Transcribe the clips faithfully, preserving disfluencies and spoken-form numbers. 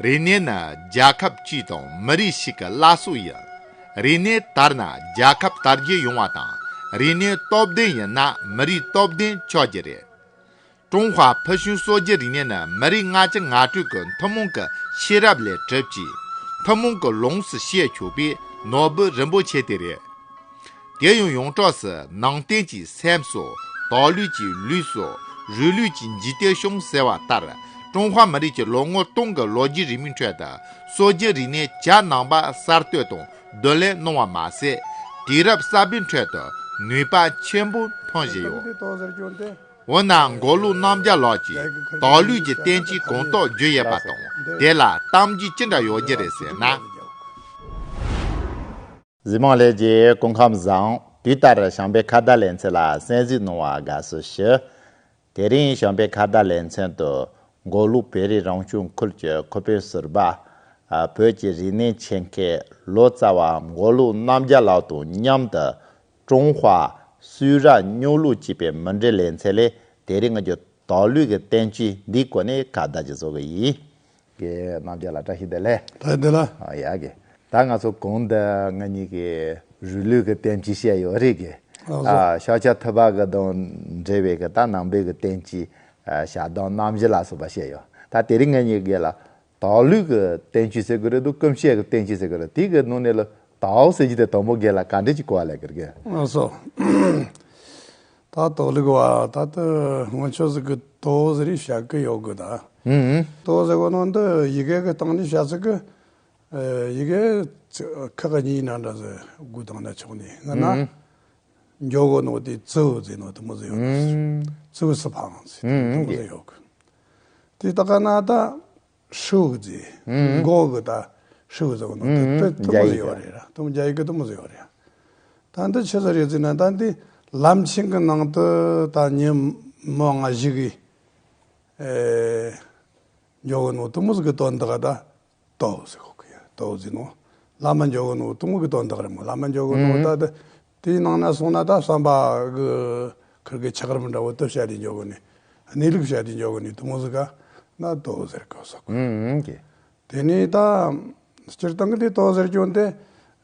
རིག་གནས་ནི་རྒྱལ་ཁབ་ཅིག་དང་མི་རིགས་ཤིག་གི་བླ་སྲོག་ཡིན། རིག་གནས་དར་ན་རྒྱལ་ཁབ་དར་རྒྱས་ཡོང་བ་དང་། རིག་གནས་སྟོབས་ལྡན་ཡིན་ན་མི་རིགས་སྟོབས་ལྡན་ཆགས་རྒྱུ་རེད། ཀྲུང་ཧྭ་ཕུལ་བྱུང་སྲོལ་རྒྱུན་རིག་གནས་ནི་མི་རིགས་ལྔ་བཅུ་ང་དྲུག་གི་ཐུན་མོང་གི་ཤེས་རབ་ལས་གྲུབ་ཅིང་། ཐུན་མོང་གི་ལོངས་སུ་སྤྱད་ཆོག་པའི་ནོར་བུ་རིན་པོ་ཆེ་དེ་རེད། དེ་ཡང་ཡོངས་གྲགས་སུ་ནང་བསྟན་གྱི་སེམས་སོ། དྭགས་ལུགས་ཀྱི་ལུས་སོ། རུས་ལུགས་ཀྱི་འཇིག་རྟེན་བྱུང་ཟེར་བ་ལྟར། ཀྲུང་ཧྭ་མི་རིགས་ཀྱི་ལོ་ངོ་སྟོང་གི་ལོ་རྒྱུས་རིང་མོའི་ཁྲོད་དུ། སྲོལ་རྒྱུན་རིག་གནས་གྱ་ནང་པ་གསར་གཏོད་དང་འདོན་ལེན་གནང་བ་མ་ཟད། དུས་རབས་གསར་པའི་ཁྲོད་དུ་ནུས་པ་ཆེན་པོ་འཐོན་བཞིན་ཡོད། འོ་ན་མགོ་ལོག་རྣམ་རྒྱལ་ལགས་ཀྱིས་དྭགས་ལུགས་ཀྱི་བསྟན་བཅོས་གང་དག་བརྗོད་ཡོད་པ་དང་། དེ་ལ་གཏམ་རྒྱུད་ཅི་འདྲ་ཡོད་རྒྱུ་རེད་ཟེར་ན། གཟིགས་མང་ལྷན་རྒྱས་སྐུ་ཁམས་བཟང་། དུས་ལྟར་བྱམས་པའི་ཁ་བརྡ་ལེ་ཚན་ལ་གསན་གཟིགས་གནང་བར་དགའ་བསུ་ཞུ། དེ་རིང་བྱམས་པའི་ཁ་བརྡ་ལེ་ཚན་དུ་མགོ་ལོག་བོད་རིགས་རང་སྐྱོང་ཁུལ་གྱི་ཁུལ་དཔོན་ཟུར་པ། ཨ། བོད་ཀྱི་རིག་གནས་ཆེད་མཁས་ལོ་ཙཱ་བ་མགོ་ལོག་རྣམ་རྒྱལ་ལགས་དང་མཉམ་དུ། ཀྲུང་ཧྭ་སུའི་ར་སྨྱོ་ལུགས་ཅེས་པའི་མུ་འབྲེལ་ལེ་ཚན་ལས། དེ་རིང་ང་ཚོས་དྭགས་ལུགས་ཀྱི་བསྟན་བཅོས་འདིའི་སྐོར་ནས་ཁ་བརྡ་ཅིག་བཟོ་གི་ཡིན། གི་རྣམ་རྒྱལ་ལགས་བཀྲ་ཤིས་བདེ་ལེགས། བཀྲ་ཤིས་བདེ་ལེགས། ཨ། ཡ་གི། ད་ང་ཚོ་གོང་དུ་ང་གཉིས་ཀྱིས་རུས་ལུགས་ཀྱི་བསྟན་བཅོས་བཤད་ཡོད་རེད་གི། ལགས་སོ། ཨ། ཤཱཀྱ་ཐུབ་པ་གི་དང་འབྲེལ་བའི་གི་ད་ནང་པའི་གི་བསྟན་བཅོས། ཨ། ཞལ་གདམས་རྣམ་བཞི་ལ་སོགས་པ་བཤད་ཡོད། ད་དེ་རིང་ང་གཉིས་ཀྱིས་ལ་དྭགས་ལུགས་ཀྱི་བསྟན་བཅོས་ཟེར་གི་རེད་འདུག་ཀུན་བཤད་ཀྱི་བསྟན་བཅོས་ཟེར་གི་རེད། དེ་གི་ནང་ནས་ལ་དྭགས་ཟེར་གྱི་དེ་དང་པོ་སྒེར་ལ་ག་འདྲ་ཅིག་གོ་བ་ལེན་གི་རེད་གི། ལགས་སོ། ད་དྭགས་ལུགས་པ་ད་ལྟ་སྔོན་ཆད་ཟིག་གི་དྭགས་ཟེར་རེ་བཤད་གི་ཡོད་གི་ད། ཨུ་ཨུ། དྭགས་ཟེར་གོ་ནོ་འདི་ཡི་གེ་གི་སྟེང་ནས་བཤད་ཟིག་གི། ཨ། ཡི་གེ་ཁག་གཉིས་ནང་འདྲ་ཟིག་དགོས་དང་ན་ཆོག་ནས་ང་ན། ཨུ་ཨུ། འཇོག་གོ་ནོ་དེ་ཙིའུ་ཟེར་ནོ་དེ་མོ་ཟིག་ཡོད། ཨུ་ཨུ། ཙིའུ་སི་ཕང་ཟེར་ཨུ་ཨུ་དེ་མོ་ཟིག་ཡོད་གི། དེ་ད་ག་ན་ད། ཧྲིའུ་ཟེར། ཨུམ། མགོ་གི་ད་ཧྲིའུ་ཟེར་བ་ནོ་དེ་ཨུམ། དེ་དེ་མོ་ཟིག་ཡོད་རེད་ར། དེ་མོ་རྒྱ་ཡིག་གི་དེ་མོ་ཟིག་ཡོད་རེད། ད་འདི་ཆི་ཟིག་རེད་ཟེར་ན་ད་འདི་ལམ་ཆེན་གི་ནང་དུ་ད་ཉིན་མོ་ང་བཞི་གི། ཨེ། འཇོག་གི་ནོ་དེ་མོ་ཟིག་གི་དོན་དག་ད་དྭགས་ཟེར་གོ་གི་ཡ། དྭགས་ཟེར་ནོ། བླ་མ་འཇོག་གི་ནོ་དེ་མོ་གི་དོན་དག་རེད་མོ། བླ་མ་འཇོག་གི་ནོ་ཨུམ། ད་དེ། དེའི་ནང་ན་སོང་ན་ད་བསམ་པ་གི་ཁིར་གི་ཆགས་རིམ་འདྲ་བོ་དེ་བཤད་དེ་འཇོག་གི་ནི། གནས་ལུགས་བཤད་དེ་འཇོག་གི་ནི་དེ་མོ་ཟིག་ག་ན་དྭགས་ཟེར་གི་སོགས། ཨུམ་ཨུམ་གི། དེ་ནས་ད་སྤྱིར་བཏང་གི་དེ་དྭགས་ཟེར་རྒྱུ་དེ།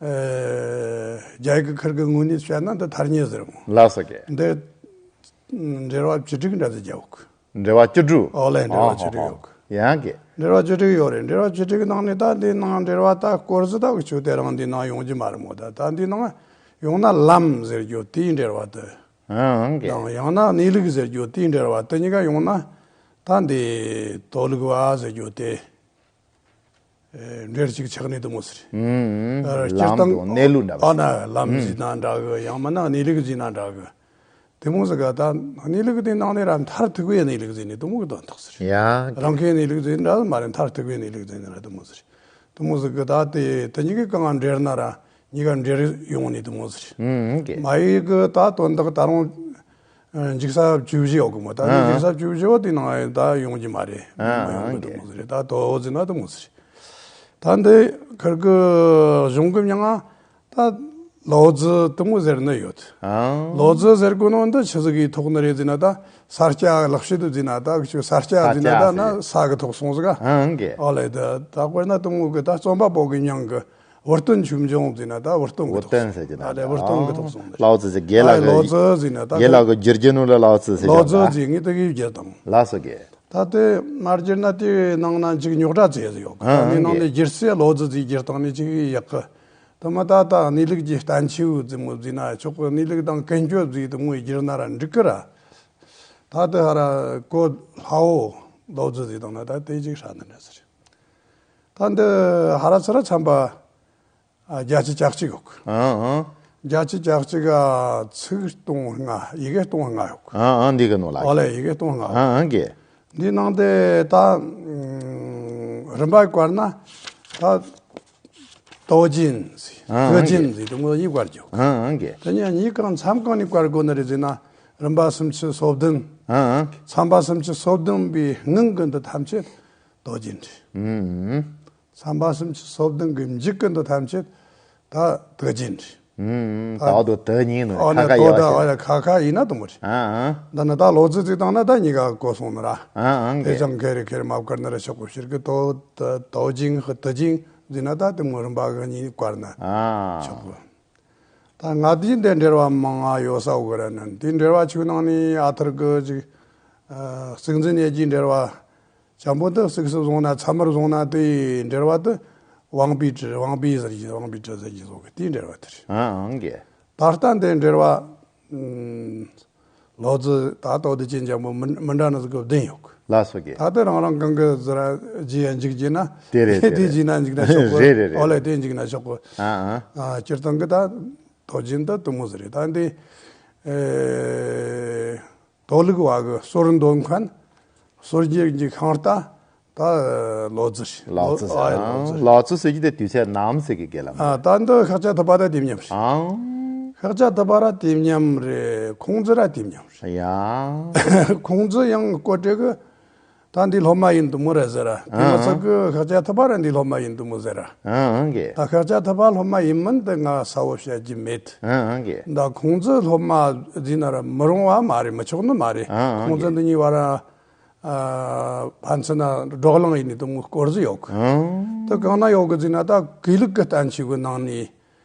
ཨེ། རྒྱ་ཡིག་གི་ཁིར་གི་ངོས་ནས་བཤད་ན་འདི་ཐ་སྙད་ཟེར་མོ། ལགས་སོ་གི། འདི་འགྲེལ་བ་བཅུ་དྲུག་འདྲ་ཟིག་རྒྱག་གི། འགྲེལ་བ་བཅུ་དྲུག་ཨོ་ལེ། འགྲེལ་བ་བཅུ་དྲུག་ཡོད་གི། ཡང་གི། འགྲེལ་བ་བཅུ་དྲུག་ཡོད་རེད། འགྲེལ་བ་བཅུ་དྲུག་གི་ནང་ནས་ད་འདི་ནང་འགྲེལ་བ་ད་སྐོར་ཟིག་ད་གི་ཆུ་དེ་རང་འདི་ནང་ཡོང་རྒྱུ་མ་རེད་མོ། ད་ད་འདི་ནང་ཡོང་ན་ལམ་ཟེར་རྒྱུ་དེའི་འགྲེལ་བ་དེ། ཨང་གི། དང་ཡང་ན་གནས་ལུགས་ཟེར་རྒྱུ་དེའི་འགྲེལ་བ་དེ་གཉིས་ཀ་ཡོང་ན་ད་འདི་དྭགས་ལུགས་པ་ཟེར་རྒྱུ་དེ། ཨེ། འབྲེལ་གཅིག་ཆགས་ནས་དེ་མོ་ཟེར། ཨུམ། ཨ། སྤྱིར་བཏང་ལམ་དང་གནས་ལུགས་འདྲ་བ། ཨ་ན་ལམ་ཨུམ། ཟེར་ན་འདྲ་གི། ཡང་མིན་ན་གནས་ལུགས་ཟེར་ན་འདྲ་གི། དེ་མོ་ཟིག་ག་ད་གནས་ལུགས་དེ་ནང་ནས་ར་མཐར་ཐུག་པའི་གནས་ལུགས་ཟེར་ནས་དེ་མོ་གི་དོན་དག་ཟེར། ཡ། རང་གི་གནས་ལུགས་ཟེར་འདྲ་མ་རེད། མཐར་ཐུག་པའི་གནས་ལུགས་ཟེར་ནས་ར་དེ་མོ་ཟེར། དེ་མོ་ཟིག་གི་ད་དེ་དེ་གཉིས་ཀའི་གང་འབྲེལ་ན་ར་གཉིས་ཀ་འབྲེལ་ཡོང་ནས་དེ་མོ་ཟེར། ཨུམ་གི། མ་ཡིག་གི་ད་དོན་དག་ད་རུང་འཇིག་ས་བཅུ་བཞི་ཡོད་གི་མོ། ད་ཨ་འཇིག་ས་བཅུ་བཞི་བོ་དེ་ནང་ད་ཡོང་རྒྱུ་མ་རེད། ཨ་མ་ཡོང་གི་དེ་མོ་ཟེར། ད་དྭགས་ཟེར་ན་དེ་མོ་ཟེར། ད་འདི་ཁིར་གི་གཞུང་གི་མྱིང་ང་ད་ལའོ་ཙི་དེ་མོ་ཟེར་ནི་ཡོད། ཨང་། ལའོ་ཙི་ཟེར་གོ་ནོ་འདི་ཆི་ཟིག་གི་ཐོག་ནས་རེད་ཟེར་ན་ད་ས་སྐྱ་ལེགས་བཤད་དུ་ཟེར་ན་ད་གི་ཆུ་ས་སྐྱ་ས་ཟེར་ན་སྐྱ་ད་ཟེར། ན་ས་གི་ཐོག་སོང་ཟིག་ག་ཨང་གི། ཨོ་ལེ། ད་ད་དཔེར་ན་དེ་མོ་གི་ད་རྩོམ་པ་པོ་གི་མྱིང་གི་བུ་སྟོན་ཆོས་འབྱུང་ཟེར་ན་ད་བུ་སྟོན་གི་བུ་ཐོག་སྟོན་ཟེར་གྱི་ན། ཨ་ལེ། བུ་སྟོན་གི་ཨང་། ཐོག་སོང་ཟིག་ལའོ་ཙི་ཟེར་དགེ་ལགས་ཨ་ལའོ་ཀྱི་ཙི་ཟེར་ན་ད་དགེ་ལགས་ཀྱི་བསྒྱུར་རྒྱུ་ནོ་ལ་ལའོ་ཙི་ཟེར་ལའོ་གྱི་ཙི་ད། ཟེར་ངས་དེ་གི་བསྒྱུར་དང་། ལགས་སོ་གི། ད་དེ་མ་བསྒྱུར་ན་དེའི་ནང་ན་ཅིག་རྙོག་དྲ་ཙེ་ཟིག་ཡོད་གི། ཨ་ད་ནི་ཨ་ནང་ནས་གི་བསྒྱུར་སའི་ལའོ་ཙི་ཟིག་བསྒྱུར་བཏང་ནས་ཅིག་ཡག་གི། དེ་མ་ད་ད་གནས་ལུགས་ཀྱི་བསྟན་བཅོས་ཟིག་མོ་ཟིག་ན་ཆོག་གི། གནས་ལུགས་དང་ཀུན་སྤྱོད་ཟིག་དེ་མོ་བསྒྱུར་ན་ར་འགྲིག་གི་ར། ད་དེ་ཧ་ར་གོ་ལྷའོ་ལའོ་ཙི་ཟིག་དང་ན་ད་དེ་ཅིག་ཧྲ་ནི་འདྲ་ཟེར། ད་འདི་ཧ་ར་ཚུ་ར་ཚན་པ་ཨ་བརྒྱད་ཅུ་གྱ་གཅིག་ཡོད་གི། ཨང་ཨང་། བརྒྱད་ཅུ་གྱ་གཅིག་ག་ཚིག་སྟོང་ལྔ། ཡི་གེ་སྟོང་ལྔ་ཡོད་གི། ཨང་ཨང་། འདི་གི་ནང་ལ། ཨོ་ལེ། ཡི་གེ་སྟོང་ལྔ་ཡོད་གི། ཨང་ཨང་གི། འདི་ནང་དེ་ད་ཨ་རིམ་པ་བཀར་ན་ད་དྭགས་རྒྱན་ཟེར། ཨང་ཨང་། གི་རྒྱན་ཟེར་དེ་མོ་གཉིས་བཀར་རྒྱུ། ཨང་ཨང་གི། དེ་གཉིས་གཉིས་གང་མཚམས་གང་ནས་བཀར་དགོས་ནི་རེད་ཟེར་ན་རིམ་པ་སུམ་ཅུ་སོ་བདུན། ཨང་ཨང་། མཚམས་པ་སུམ་ཅུ་སོ་བདུན་པའི་སྔོན་གི་འདི་ཐམས་ཅད་དྭགས་རྒྱན་རེད། ཨུམ། མཚམས་པ་སུམ་ཅུ་སོ་བདུན་གི་མཇུག་གི་འདི་ཐམས་ཅད་ད་དག་རྒྱན་རེད། ཨུམ། ད་འོ་དོ་དེ་གཉིས་ནོ། ཨོ་ཁ་ནི་ཁ་དོ་ཡོད་ད་ཤག་ཨོ་ཡ་ཁ་ཁ་ཡིན་ན་དུ་མོ་རེད། ཨ་ཨ། ད་ནི་ད་ལོ་ཙི་ཙི་བཏང་ན་ད་གཉིས་ཀ་གོ་སོང་ནི་ར། ཨ་ཨ། དེ་ཀྱང་ཁེ་རེ་ཁེ་རེ་མ་བཀར་ན་ར་ཆོག་གོ། ཕྱིར་གི་དོ་དོ་ཅིང་ཧི་དི་ཅིང་ཟེར་ན་ད་དེ་མོ་རིམ་པ་གི་གཉིས་བཀར་ན། ཨ། ཆོག་གོ། ད་ང་དེའི་འདི་འབྲེལ་བ་མང་ང་ཡོད་ས་འོ་གི་ར་ནི། དེའི་འབྲེལ་བ་ཆུ་ནང་ནས་ཨ་ཐུར་གི་ཅིག་ཨ་གཙུག་འཛིན་གཉིས་ཀྱི་འབྲེལ་བ། ཅམ་པོ་འདི་གཙུག་སུ་བཟུང་ན་ཚ་མར་བཟུང་ན་དེའི་འབྲེལ་བ་དེ་དབང་པོའི་གྲུ། དབང་པོའི་ཟེར་གྱི། དབང་པོའི་གྲུ་ཟེར་གྱི་བཟོ་གི། དེའི་འབྲེལ་བ་དེ་རེད། ཨང་གི། ད་ལྟ་འདི་འབྲེལ་བ་ཨུམ་ལོ་ཙི་ད་ལྟོ་དེ་ཅན་ཅམ་པོ་མི་མི་འདྲ་ནི་ཟིག་གི་བདུན་ཡོད་གི། ལ་སོ་གི། ད་ལྟ་རང་རང་གང་གི་ཟེར་ར་རྗེས་ཡ་འཇིག་རྒྱུ་ན། དེ་རེད། དེ་དེ་རེད། རྗེས་ན་འཇིག་ན་ཆོག་གི། རེད་རེད་རེད། ཨོ་ལེ་དེ་འཇིག་ན་ཆོག་གི། ཨ་ཨ། ཨ་སྤྱིར་བཏང་གི་ད་དོ་ཅན་ད་དུ་མོ་ཟེར་རེད། ད་འདི་ཨེ། དོ་ལུགས་བ་གི་སོར་འདོན་མཁན། སོར་འགྱེད་ཀྱི་ཤིང་རྟ། ད་ལོ་ཙི་རེད། ལོ་ཙི། ཨ་ཡ་ལོ་ཙི། ལོ་ཙི་ཟེར་གྱི་དེ་དུས་ཚོད་ནམ་ཟེར་གི་གེ་ལ། ཨ་ད་འདི་ཤཱཀྱ་ཐུབ་པ་ད་དེ་མཉམ་རེད། ཨང་། ཤཱཀྱ་ཐུབ་པ་ར་དེ་མཉམ་རེད། ཁུང་ཙི་ར་དེ་མཉམ་རེད། ཡ། ཁུང་ཙི་ཡང་ཀོ་ཏྲེ་གི་ད་འདི་སློབ་མ་ཡིན་དུ་མོ་རེད་ཟེར་ར། དེ་མི་ཚད་གི་ཤཱཀྱ་ཐུབ་པ་ར་འདི་སློབ་མ་ཡིན་དུ་མོ་ཟེར་ར། ཨང་གི། ད་ཤཱཀྱ་ཐུབ་པ་སློབ་མ་ཡིན་མིན་དེ་ང་གསལ་བོ་བཤད་རྒྱུ་མེད། ཨང་གི། ད་ཁུང་ཙི་སློབ་མ་ཟེར་ན་ར་མི་རུང་བ་མ་རེད། མི་ཆོག་ནི་མ་རེད། ཨང་། ཁུང་ཙི་འདི་གཉིས་བར་ཨ་ཕན་ཚུན་ན་བགྲོ་གླེང་ཡིན་ནི་དུ་མོ་སྐོར་ཟིག་ཡོད་གི། ཨང་། དེ་གང་ན་ཡོད་གི་ཟེར་ན་ད་གུས་ལུགས་ཀྱི་བསྟན་བཅོས་གི་ནང་ནས།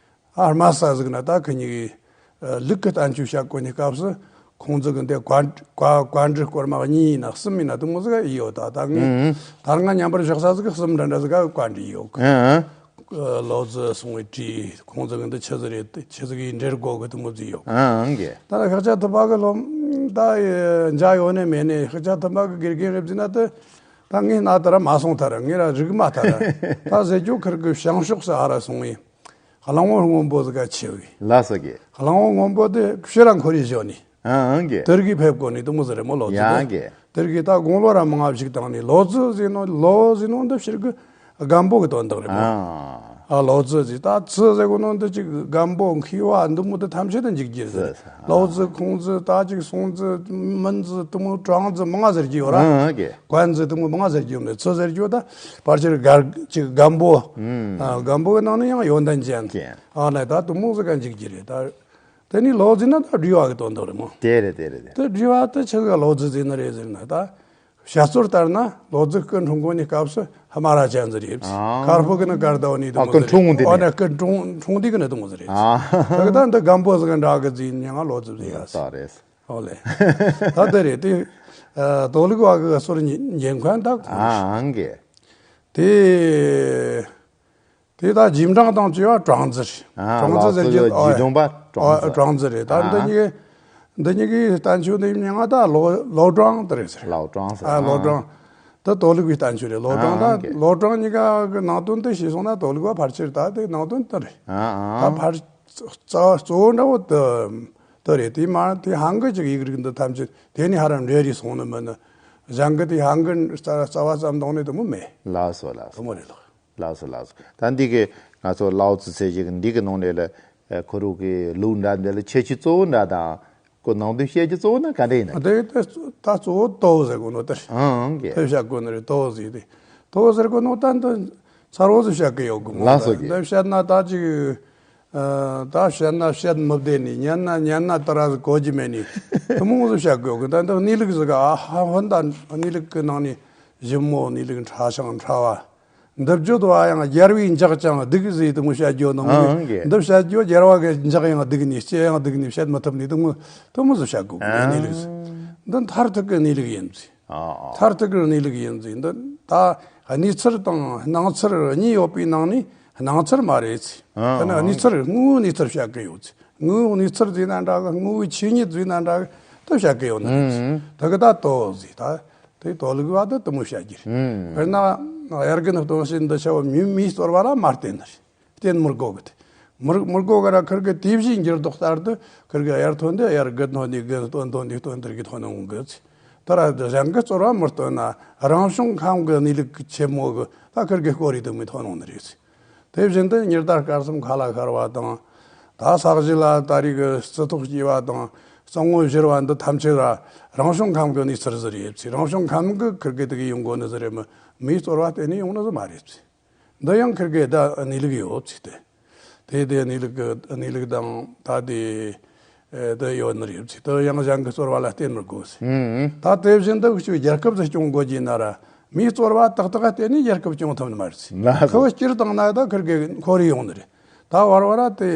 ཨ་དམའ་ས་ཟིག་ན་ད་ཁི་གཉིས་ཀྱི་ཨ་ལུགས་ཀྱི་བསྟན་བཅོས་བཤད་གོ་ནི་སྐབས་སུ་ཁུང་ཙི་གི་འདི་བཀའ་བཀའ་བཀའ་འདྲི་སྐོར་མ་གཉིས་ཡིན་ན་གསུམ་ཡིན་ན་དུ་མོ་ཟིག་ཡོད། ད་ད་ངས་ཨང་། ད་ང་མཉམ་པར་བཞག་ས་ཟིག་གསུམ་འདྲ་འདྲ་ཟིག་ག་བཀའ་འདྲི་ཡོད་གི། ཨང་། ཨ་ལོ་ཙི་གསུང་བའི་དྲིས། ཁུང་ཙི་གི་འདི་ཆི་ཟིག་རེད། ཆི་ཟིག་གི་འདྲེར་གོ་གི་དུ་མོ་ཟིག་ཡོད། ཨང་གི། ད་ཤཱཀྱ་ཐུབ་པ་གི་སློབ་ད་མཇལ་ཡོད་ནི་མེད་ནི། ཤཱཀྱ་ཐུབ་པ་གི་དགེ་རྒན་རེད་ཟེར་ན་དེ་ད་ངས་ན་ད་ར་མ་སོང་ཐལ། ངས་ར་རིག་མ་ཐལ། ད་ཟེར་རྒྱུ་ཁིར་གི་བྱང་ཕྱོགས་སུ་ཨ་ར་སོང་བས། གླང་བོ་སྔོན་པོ་ཟིག་ག་ཆེ་བས། ལ་སོ་གི། གླང་བོ་སྔོན་པོ་དེ་ཕྱིར་ར་འཁོར་ཡི་བཞོ་ནི། ཨང་གི། དེར་གི་ཕེབས་གོ་ནི་དུ་མོ་ཟིག་རེད་མོ། ལོ་ཙི་ཡང་གི། དེར་གི་ད་དགུང་ལོ་ར་མང་ང་ཞིག་བཏང་ནི། ལོ་ཙི་ཟེར་ནོ་ལོ་ཟེར་ནོ་འདི་ཕྱིར་གི་སྒམ་པོ་གི་དོན་དག་རེད་མོ། ཨ། ཨ་ལོ་ཙི་ཟེར། ད་ཙི་ཟེར་གོ་ནོ་འདི་ཅིག་སྒམ་པོ་མཁས་པ་འདི་མོ་དེ་ཐམས་ཅད་དུ་འཇུག་རྒྱུ་ཟེར། ཙི་ཟེར། ལོ་ཙི་ཁུང་ཙི་ད་ཅིག་སུང་ཙི་མིན་ཙི་དུ་མོ་ཀྲང་ཙི་མང་ང་ཟེར་རྒྱུ་ཡོད་ར། ཨང་གི། ཀོན་ཙི་དུ་མོ་མང་ང་ཟེར་རྒྱུ་ཡོད་མེད། ཙི་ཟེར་རྒྱུ་ད་ཕལ་ཆེར་གར་ཅིག་སྒམ་པོ། ཨང་། ཨ་སྒམ་པོ་གི་ནང་ནས་ཡང་ཡོན་ཏན་ཅན། ཅན། ཨ་ལེ་ད་དུ་མོ་ཟིག་ག་འཇུག་རྒྱུ་རེད་ད། དེ་ནི་ལོ་ཙི་ན་ད་སྒྲོལ་བ་གི་དོན་དག་རེད་མོ། དེ་རེད་དེ་རེད་དེ། དེ་སྒྲོལ་བ་དེ་ཆི་ག་ལོ་ཙི་ཟེར་ནི་རེད་ཟེར་ན། ད་བཤད་སྲོལ་ལྟར་ན་ལོ་ཙི་སྐུ་འཁྲུངས་གོ་ནི་སྐབས་སུ་ཧི་མ་ལ་ཅན་ཟེར་རེད། ཨ། དཀར་པོ་གི་ནི་དཀར་ཟླ་བ་ནི་དུ་ཨ་མོ་ཟེར་སྐུ་འཁྲུངས་དེ་ནི། ཨ་ནི་སྐུ་འཁྲུངས་འཁྲུངས་དེ་གི་ནི་དུ་མོ་ཟེར་རེད། ཨ། ད་གི་ད་འདི་སྒམ་པོ་ཟིག་ག་འདྲ་གི་ཟེར་ནི་ང་ལོ་ཙི་ཟེར་ཡ་ཟེར། ད་རེད། ཨོ་ལེ། ད་དེ་རེད་དེ། ཨ་དོ་ལུགས་བ་གི་སོར་ཉན་མཁན་ད་ཁོ་རེད། ཨ་ཨང་གི། དེ། དེ་ད་རྗེས་འབྲང་དང་བཅས་པ་ཀྲང་ཙི་རེད། ཨ་ཀྲང་ཙི་ཟེར་རྒྱུ། ལོ་ཙི་ཨ་རྗེས་འབྲང་པ་ཀྲང་ཙི། ཨ་ཀྲང་ཙི་རེད། ད་འདི་ཨ་གཉིས་འདི་གཉིས་ཀྱི་བསྟན་བཅོས་འདི་མིང་ང་ད་ལོ་ལོ་ཀྲང་དེ་རེད་ཟེར། ལོ་ཀྲང་ཟེར། ཨ་ལོ་ཀྲང་། དེ་དོ་ལུགས་པའི་བསྟན་བཅོས་རེད། ལོ་ཀྲང་ཨ་ད་ཀྱེ། ལོ་ཀྲང་གཉིས་ཀ་གི་ནང་དོན་དེ་ཤེས་སོང་ན་དོ་ལུགས་པ་ཕལ་ཆེར་ད་དེ་ནང་དོན་དེ་རེད། ཨ་ཨ། ད་ཕར་རྩ་བ་གཙོ་བོ་འདྲ་བོ་དེ་དེ་རེད། དེ་མ་དེ་ཧང་གི་ཅིག་ཡིག་རིགས་འདི་ཐམས་ཅད་དེ་ནས་ཧ་ར་འབྲེལ་རེ་སོང་ནི་མིན་ནི། གཞན་གི་དེ་ཧང་གི་རྩ་རྩ་བ་ཙམ་གཏོང་ནི་དེ་མོ་མེད། ལགས་སོ་ལགས་སོ། དེ་མོ་རེད་ལགས། ལགས་སོ་ལགས་སོ། ད་འདི་གི་ང་ཚོ་ལའོ་ཙི་ཟེར་ཞིག་འདི་གི་ནང་ནས་ལ་ཨ་ཁོ་རང་གི་ལུགས་འདྲ་འདི་ལ་ཁྱད་ཆོས་གཙོ་བོ་འདྲ་དང་ཁོ་ནང་དོན་བཤད་རྒྱུ་གཙོ་བོ་ན་ག་འདྲ་ཡིན་ན། དེ་ད་གཙོ་བོ་དོ་ཟེར་གོ་ནོ་དེ་རེད། ཨང་གི། དེ་བཤད་གོ་ནི་རེད། དོ་ཟེར་དེ་དོ་ཟེར་གོ་ནོ་ད་འདི་ཚར་བོ་ཟིག་བཤད་གི་ཡོད་གི་མོ། ལགས་སོ་གི། འདི་བཤད་ན་ད་ཅིག་ཨ་ད་བཤད་ན་བཤད་མི་བདེ་ནི། ཉན་ན་ཉན་ན་ད་ར་ཟིག་གོ་རྒྱུ་མེད་ནི། དེ་མོ་ཟིག་བཤད་གི་ཡོད་གི། ད་འདི་གནས་ལུགས་ཟིག་ག་ཨ་ཧ་ཧོན་ད་གནས་ལུགས་གི་ནང་ནས་ཞིབ་མོ་གནས་ལུགས་ཕྲ་ཞིང་ཕྲ་བ། འདི་བརྗོད་པ་ཡང་རྒྱལ་བས་འཇགས་ཀྱང་སྡིག་ཟེར་དེ་མོ་བཤད་རྒྱུ་ནང་ནས། ཨང་གི། འདི་བཤད་རྒྱུ་རྒྱལ་བ་གི་འཇགས་ཡང་སྡིག་ནི་སྐྱེ་ཡང་སྡིག་ནི་བཤད་མི་ཐུབ་ནི་དེ་མོ་དེ་མོ་ཟིག་བཤད་གི་ཡོད་གི། ཨ་གནས་ལུགས་ཟིག་འདི་མཐར་ཐུག་གི་གནས་ལུགས་ཡིན་ཟིག་ཨ་ཨ། མཐར་ཐུག་གི་གནས་ལུགས་ཡིན་ཟིག་འདི་ད་གནས་ཚུལ་དང་སྣང་ཚུལ་གཉིས་ཡོད་པའི་ནང་ནས་སྣང་ཚུལ་མ་རེད་ཟིག་ཨ་ད་ནི་ཨ། གནས་ཚུལ་དངོས་པོའི་གནས་ཚུལ་བཤད་གི་ཡོད་ཟིག་དངོས་པོའི་གནས་ཚུལ་ཟེར་ན་འདྲ་གི། དངོས་པོའི་ཆོས་ཉིད་ཟེར་ན་འདྲ་གི། དེ་བཤད་གི་ཡོད་ནི་རེད་ཟིག་ཨ། དེ་གི་ད་དོ་ཟིག་ད་དེ་དོ་ལུགས་པ་དེ་དེ་མོ་བཤད་རྒྱུ་རེད། ཨ། དཔེར་ན་དབྱར་དགུན་སྟོན་དཔྱིད་འདི་ཆ་བོ་མིའི་མིའི་ཚོར་བ་ལ་མ་བརྟེན་ནི་རེད། བརྟེན་མི་དགོས་གི། དེ་མི་མི་དགོས་གི་ར། ཁིར་གི་དུས་བཞིའི་འགྱུར་ལྡོག་ལྟར་དུ་ཁིར་གི་དབྱར་ཐོན་དུས་དབྱར། དགུན་ཐོན་དུས་དགུན། སྟོན་ཐོན་དུས་སྟོན། དེར་གི་ཐོན་འོང་གི། དེ་ར་གཞན་གི་ཚོར་བ་མི་སྟོན་ན། རང་བྱུང་ཁམས་གི་གནས་ལུགས་ཆེན་མོ་གི་ད་ཁིར་གི་སྐོར་རེ་དུ་མི་ཐོན་འོང་ནི་རེད། དེ་བཞིན་དུ་ཉི་ཟླ་སྐར་གསུམ་ཁ་ལ་ཤར་བ་དང་། ད་ས་གཞི་ལ་ད་རེས་གི་རྩི་ཏོག་སྐྱེས་པ་དང་གཙང་བོ་བཞུར་བ་འདི་ཐམས་ཅད་ར་རང་བྱུང་ཁམས་གི་གནས་ཚུལ་ཟིག་རེད་ཟེར། རང་བྱུང་ཁམས་གི་ཁིར་གི་དེ་གི་ཡོང་གོ་ནི་ཟིག་རེད་མོ། མིའི་ཚོར་བ་བརྟེན་ནས་ཡོང་ནི་ཟིག་མ་རེད་ཟེར། འདི་ཡང་ཁིར་གི་ད་གནས་ལུགས་ཡོད་ཟེར་ཏེ། དེ་དེ་གནས་ལུགས་ཀྱི་གནས་ལུགས་དང་ད་དེ་ཨེ་དེ་ཡོད་ནི་རེད་ཟེར། དེ་ཡང་གཞན་གྱི་རྩོལ་བ་ལ་བརྟེན་མི་དགོས་ཟེར། ཨང་། ད་དེ་བཞིན་དུ་ཁྱོད་རྒྱལ་ཁབ་ཟིག་སྐྱོང་དགོས་ཀྱི་ན་ར། མིའི་རྩོལ་བ་ཏག་ཏག་བརྟེན་ནས་རྒྱལ་ཁབ་སྐྱོང་ཐུབ་ནི་མ་རེད་ཟེར། ལགས་སོ། ཁོ་སྤྱིར་བཏང་ན་ད་ཁིར་གི་ཁོར་ཡོང་ནི་རེད། ད་བར་བར་དེ་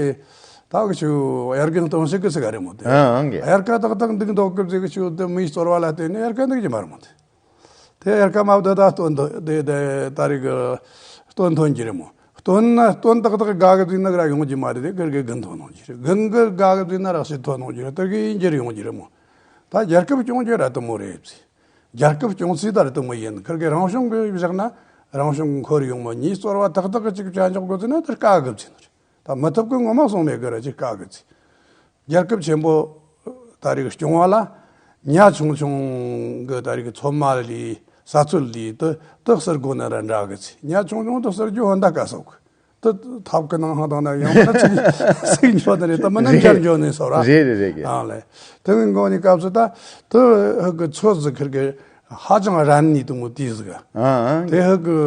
ད་གི་ཆུ་དབྱར་དགུན་སྟོན་ཞིག་གི་ཟིག་ག་རེད་མོ་དེ། ཨང་། ཨང་གི། དབྱར་ཁ་ཏག་ཏག་འདུག་འདོག་གི་ཟིག་གི་ཆུ་དེ་མིའི་རྩོལ་བ་ལ་བརྟེན་ནས་དབྱར་ཁ་འདུག་གི་མ་རེད་མོ་དེ། དེ་དབྱར་ཁ་མ་བསྡད་ད་སྟོན་དུ་དེ་དེ་ད་རེས་གི་སྟོན་ཐོན་གྱི་རེད་མོ། སྟོན་ན་སྟོན་ཏག་ཏག་དགའ་གི་བཟོས་ན་ར་ཡོང་གི་མ་རེད། དེ་ཁིར་གི་དགུན་ཐོན་ཡོང་གི་རེད། དགུན་གི་དགའ་གི་བཟོས་ན་ར་ཕྱི་ཐོན་ཡོང་གི་རེད། དེ་གི་ཡིན་གྱི་རེད་ཡོང་གི་རེད་མོ། ད་རྒྱལ་ཁབ་སྐྱོང་རྒྱུ་ར་དེ་མོ་རེད་ཟེར། རྒྱལ་ཁབ་སྐྱོང་ཚུལ་ད་ར་དེ་མོ་ཡིན། ཁིར་གི་རང་བྱུང་གི་བཞག་ན་རང་བྱུང་གི་ཁོར་ཡོང་མོ། མིའི་རྩོལ་བ་ཏག་ཏག་གི་ཅིག་བྱ་འཇོག་དགོས་ཟེར་ན་དེ་དཀའ་གི་ཟེར་ནི་རེད། ད་མི་ཐུབ་གི་ངོ་མ་སོང་མེད་གི་ར་ཅིག་དཀའ་གི་ཟེར། རྒྱལ་ཁབ་ཆེན་པོ་ད་རེས་སྐྱོང་བ་ལ་ཉ་ཆུང་ཆུང་གི་ད་རེས་ཚོད་མ་ལས་ས་ཚོད་ལས་དུ་དུ་གསུར་དགོས་ན་ར་འདྲ་གི་ཚེ། ཉ་ཆུང་ཆུང་དུ་གསུར་རྒྱུ་ཧོན་ད་དཀའ་སོག་གི། དུ་ཐབ་ཀི་ནང་ཧང་དང་ན་ཡང་ན་ཚིག་ཚིག་འཇོག་ནི་རེད། དུ་མི་ནམ་རྒྱབ་འཇོག་ནི་སོ་ར། རེད་རེད་རེད་གི། ཨང་ལེ། དུ་གི་མགོ་ནི་སྐབས་སུ་ད་དུ་ཧུ་གི་ཚོད་ཟི་ཁིར་གི་ཧ་ཅང་རན་ནི་དུ་མོ་དེ་ཟི་གི། ཨང་ཨང་། དེ་ཧུ་གི་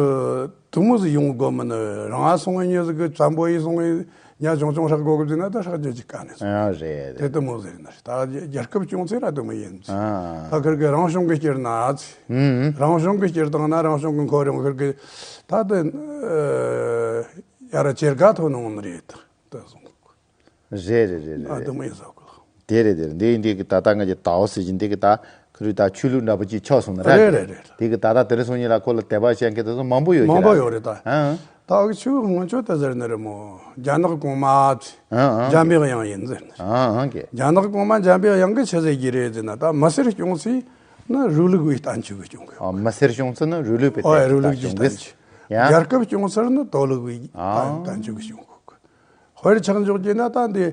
དུ་མོ་ཟི་ཡོང་དགོ་མི་ནི་རང་ཨ་སོང་ངེ་ཉེ་ཟི་གི་བཙན་པོ་ཡི་སོང་ངེ་ཉ་ཆུང་ཆུང་ཧྲག་དགོ་གི་ཟི་ན་ད་ཧྲག་རྒྱུ་ཅིག་དཀའ་ནི་ཟི། ཨ་རེད། དེ་དུ་མོ་ཟི་ན་རེད། ད་རྒྱལ་ཁབ་སྐྱོང་ཚེ་ར་དུ་མོ་ཡིན་ཟི། ཨ། ད་ཁིར་གི་རང་བྱུང་གི་སྐྱེར་ན་ཟི། ཨང་། རང་བྱུང་གི་སྐྱེར་དང་ན་རང་བྱུང་གི་ཁོར་ཡོང་ཁིར་གི་ད་དུ་ཡ་ར་ཇེ་དགའ་ཐོན་ཡོང་ནི་རེད། ད་སོང་། རེད་རེད་རེད། ཨ་རེད། དུ་མོ་ཡིན་ཟི་གི། དེ་རེད་དེ་རེད། འདི་འདི་གི་ད་ལྟ་ང་གི་ཟླ་བ་ཟེར་གྱི་འདི་གི་ད་ཁུ་རུ་ད་ཆོས་ལུགས་འདྲ་པོ་ཅིག་ཆགས་སོང་ན་ར། རེད་རེད་རེད། དེ་གི་ད་ལྟ་དེ་རིང་སང་ཉིན་ལ་ཁོ་ལ་དད་པ་བྱེད་མཁན་དེ་ཚོ་མང་པོ་ཡོད་ཀྱི་མང་པོ་ར། ཡོད་རེད་ད། ཨང་། ད་འུ་ཆོས་སྔོན་ཆད་ད་ཟེར་ནི་རེད་མོ། རྒྱ་ནག་གོང་མ་ཨང་ཨང་། འཇམ་པའི་དབྱངས་ཡིན་ཟེར་ནི། ཨང་ཨང་གི། རྒྱ་ནག་གོང་མ་འཇམ་པའི་དབྱངས་གི་ཆི་ཟེར་གྱི་རེད་ཟེར་ན། ད་མི་སེར་སྐྱོང་ཚུལ་ནི་རུ་ལུགས་པའི་བསྟན་བཅོས་གི་སྐྱོང་གི། ཨ། མི་སེར་སྐྱོང་ཚུལ་ནི་རུ་ལུགས་པའི་ཨོ་རུ་ལུགས་ཀྱི་བསྟན་བཅོས། ཡ། རྒྱལ་ཁབ་སྐྱོང་ཚུལ་ནི་དོ་ལུགས་པའི་ཨང་། བསྟན་བཅོས་གི་སྐྱོང་གི། དཔེར་ཆ་འཇོག་རྒྱུ་ན་ད་འདི་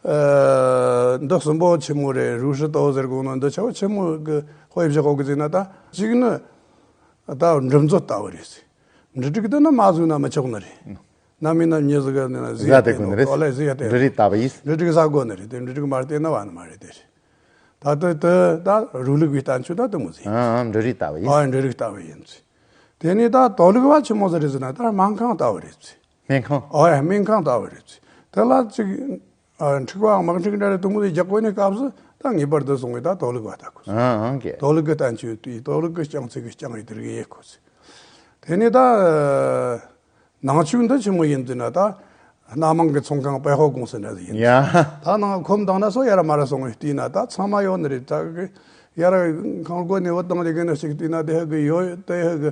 ཨ་འདི་གསུམ་པོ་ཆི་མོ་རེད། རུའུ་ཧྲི་ཏོ་ཟེར་གོ་ནོ་འདི་ཆ་བོ་ཆི་མོ་གི་དཔེ་བཞག་གོ་གི་ཟེར་ན། ད་གཅིག་ནི་ད་འབྲུ་མཛོད་ལྟ་བུ་རེད་ཟེར། འབྲུ་རིགས་འདི་ནི་མ་བཟོས་ན་མི་ཆོག་ནི་རེད། ན་མིན་ན་མྱི་ཟིག་གི་ནི་ཟིག་ཟ་ཡ་དེ་དེ་གོ་ནི་ནོ་རེད། ཨོ་ལེ་ཟིག་ཡ་དེ་འབྲུ་རིགས་ལྟ་བུ་ཡིན། འབྲུ་རིགས་ཟ་གོ་ནི་རེད། དེ་འབྲུ་རིགས་མ་བལྟས་ན་བ་ནི་མ་རེད་དེ་རེད། ད་ལྟ་དེ་ད་རུ་ལུགས་པའི་བསྟན་བཅོས་ད་དེ་མོ་ཟིག་ཡིན། ཨ་ཨ། འབྲུ་རིགས་ལྟ་བུ་ཡིན། ཨ་འབྲུ་རིགས་ལྟ་བུ་ཡིན་ཟིག་དེ་ནས་ད་དོ་ལུགས་པ་ཆི་མོ་ཟིག་རེད་ཟེར་ན། ད་སྨན་ཁང་ལྟ་བུ་རེད་ཟིག་སྨན་ཁང་། ཨོ་ཡ་སྨན་ཁང་ལྟ་བུ་རེད་ཟིག་དེ་ལ་ཅིག་ཨ་འཁྲུག་པའམ་དམག་འཁྲུག་འདྲ་རེ་དེ་མོ་ཟིག་རྒྱག་དགོས་ནས་སྐབས་སུ་ད་ངེས་པར་དུ་སོང་བས་ད་དོ་ལུགས་པ་ལྟ་དགོས་ཟིག་ཨ་ཨང་གི། དོ་ལུགས་ཀྱི་བསྟན་བཅོས་དེ་དོ་ལུགས་ཀྱི་རྐྱང་ཚིག་གི་རྐྱང་ཡིག་དེ་རིགས་ཡེད་དགོས་ཟིག་དེ་ནས་ད་ནང་ཆོས་འདི་ཆི་མོ་ཡིན་ཟེར་ན། ད་སྣ་མང་གི་ཚོང་ཁང་པད་ཧོ་ཀུང་སི་འདྲ་ཟིག་ཡིན། ཡ། ད་ནང་ཁོམ་དང་ན་སོ་ཡ་ར་མ་ར་སོང་བས་བལྟས་ན་ད་ཚང་མ་ཡོད་ནི་རེད། ད་གི་ཡ་ར་ཁང་སྒོ་ནས་བུད་བཏང་རྒྱུ་གི་ནི་ཞིག་བལྟས་ན་དེ་གི་ཡོད་དེ་གི་